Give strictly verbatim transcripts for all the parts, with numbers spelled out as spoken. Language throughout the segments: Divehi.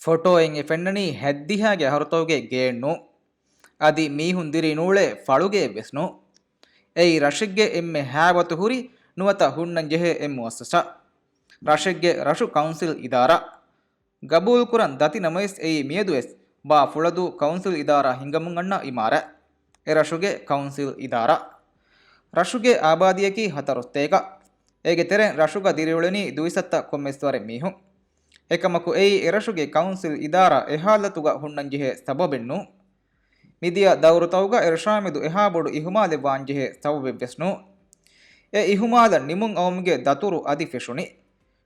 ފޮޓޯއިން އެ ފެންނަނީ ހައްދިހާގެ އަހަރުތަކުގެ ގެއެއް ނޫ. އަދި މީހުން ދިރި ނޫޅޭ ފަޅުގެއެއް ވެސް ނޫ. އެއީ ރަށެއްގެ އެންމެ ހައިބަތު ހުރި ނުވަތަ ހުންނަން ޖެހޭ އެއް މުއައްސަސާ. ރަށެއްގެ ރަށު ކައުންސިލް އިދާރާ. ގަބޫލުކުރަން ދަތި ނަމަވެސް އެއީ މިއަދުވެސް ބާ ފުޅަދޫ ކައުންސިލް އިދާރާ ހިންގަމުން އަންނަ އިމާރާތް. އެރަށުގެ ކައުންސިލް އިދާރާ. ރަށުގެ އާބާދީއަކީ ހަތަރު ސަތޭކަ. އޭގެ ތެރެއިން ރަށުގަ ދިރިއުޅެނީ ދުއިސައްތަ ކޮންމެސް ވަރެއް މީހުން. އެކަމަކު އެއީ އެރަށުގެ ކައުންސިލް އިދާރާ އެ ހާލަތުގަ ހުންނަންޖެހޭ ސަބަބެއް ނޫން. މިދިޔަ ދައުރުތަކުގަ އެރަށާމެދު އެހާ ބޮޑު އިހުމާލެއް ވާންޖެހޭ ސަބަބެއްވެސް ނޫން. އެ އިހުމާލަށް ނިމުން އައުމުގެ ދަތުރު އަދި ފެށުނީ.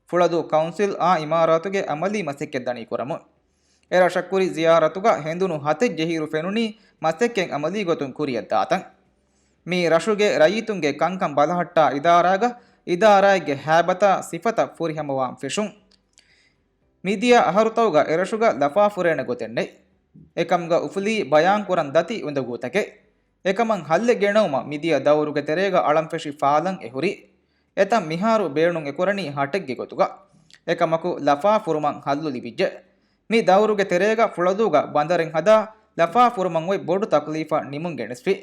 ފުޅަދޫ ކައުންސިލް އާ އިމާރާތުގެ އަމަލީ މަސައްކަތް ދަނީ ކުރަމުން. އެރަށަށް ކުރި ޒިޔާރަތުގަ ހެނދުނު ހަތެއް ޖެހިއިރު ފެނުނީ މަސައްކަތް އަމަލީ ގޮތުން ކުރިއަށް ދާތަން. މީ ރަށުގެ ރައްޔިތުންގެ ކަންކަން ބަލަހައްޓާ އިދާރާގަ އިދާރާއެއްގެ ހައިބަތާ ސިފަތައް ފުރިހަމަވާން ފެށުން. މިދިޔަ އަހަރުތަކުގަ އެރަށުގަ ލަފާ ފުރޭނެ ގޮތެއް ނެތް. އެކަމުގަ އުފުލީ ބަޔާން ކުރަން ދަތި އުނދަގޫތަކެއް. އެކަމަށް ހައްލެއް ގެނައުމަށް މިދިޔަ ދައުރުގެ ތެރޭގަ އަޅަން ފެށި ފާލަން އެ ހުރީ. އެތަން މިހާރު ބޭނުން އެކުރަނީ ހަޓެއްގެ ގޮތުގަ. އެކަމަކު ލަފާ ފުރުމަށް ހައްލު ލިބިއްޖެ. މި ދައުރުގެ ތެރޭގަ ފުޅަދޫގަ ބަނދަރެއް ހަދާ ލަފާ ފުރުމަށް އޮތް ބޮޑު ތަކުލީފަށް ނިމުން ގެނެސްފި.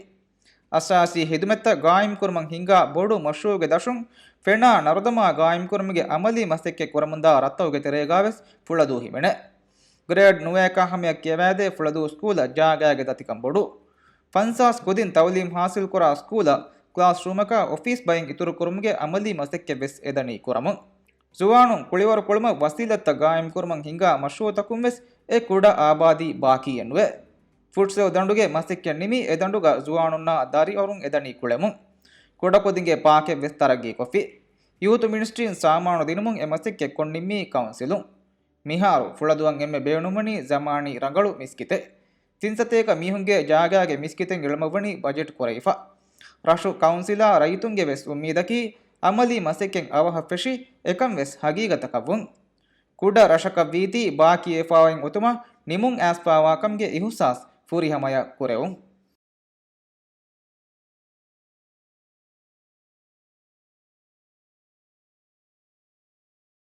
އަސާސީ ހިދުމަތްތައް ގާއިމްކުރުމަށް ހިންގާ ބޮޑު މަޝްރޫޢުގެ ދަށުން ފެނާ ނަރުދަމާ ގާއިމްކުރުމުގެ އަމަލީ މަސައްކަތް ކުރަމުންދާ ރަށްތަކުގެ ތެރޭގަވެސް ފުޅަދޫ ހިމެނޭ. ގްރޭޑް ނުވައަކާ ހަމަޔަށް ކިޔަވައިދޭ ފުޅަދޫ ސްކޫލަށް ޖާގައިގެ ދަތިކަން ބޮޑު. ފަންސާސް ކުދިން ތައުލީމް ހާސިލްކުރާ ސްކޫލަށް ކްލާސްރޫމަކާ އޮފީސް ބައިން އިތުރުކުރުމުގެ އަމަލީ މަސައްކަތްވެސް އެދަނީ ކުރަމުން. ޒުވާނުން ކުޅިވަރު ކުޅުމަށް ވަސީލަތްތައް ގާއިމްކުރުމަށް ހިންގާ މަޝްރޫޢުތަކުންވެސް އެ ކުޑަ އާބާދީ ބާކީއެއްނުވޭ. ފުޓްސަލް ދަނޑުގެ މަސައްކަތް ނިމި، އެ ދަނޑުގަ ޒުވާނުންނާ ދަރިވަރުން އެދަނީ ކުޅެމުން. ކުޑަކުދިންގެ ޕާކެއްވެސް ތަރައްގީކޮށްފި. ޔޫތު މިނިސްޓްރީން ސާމާނު ދިނުމުން އެ މަސައްކަތް ކޮށްނިންމީ ކައުންސިލުން. މިހާރު ފުޅަދޫއަށް އެންމެ ބޭނުންވަނީ ޒަމާނީ ރަނގަޅު މިސްކިތެއް. ތިން ސަތޭކަ މީހުންގެ ޖާގާގެ މިސްކިތެއް އެޅުމަށްވަނީ ބަޖެޓް ކުރެވިފަ. ރަށު ކައުންސިލާ ރައްޔިތުންގެ ވެސް އުއްމީދަކީ އަމަލީ މަސައްކަތް އަވަހަށް ފެށި އެކަން ވެސް ހަގީގަތަކަށްވުން. ކުޑަ ރަށަކަށް ވީތީ ބާކީ އެފާވައިން އޮތުމަށް ނިމުން އައިސްފާވާކަމުގެ އިހުސާސް ފުރިހަމަޔަށް ކުރެވުން.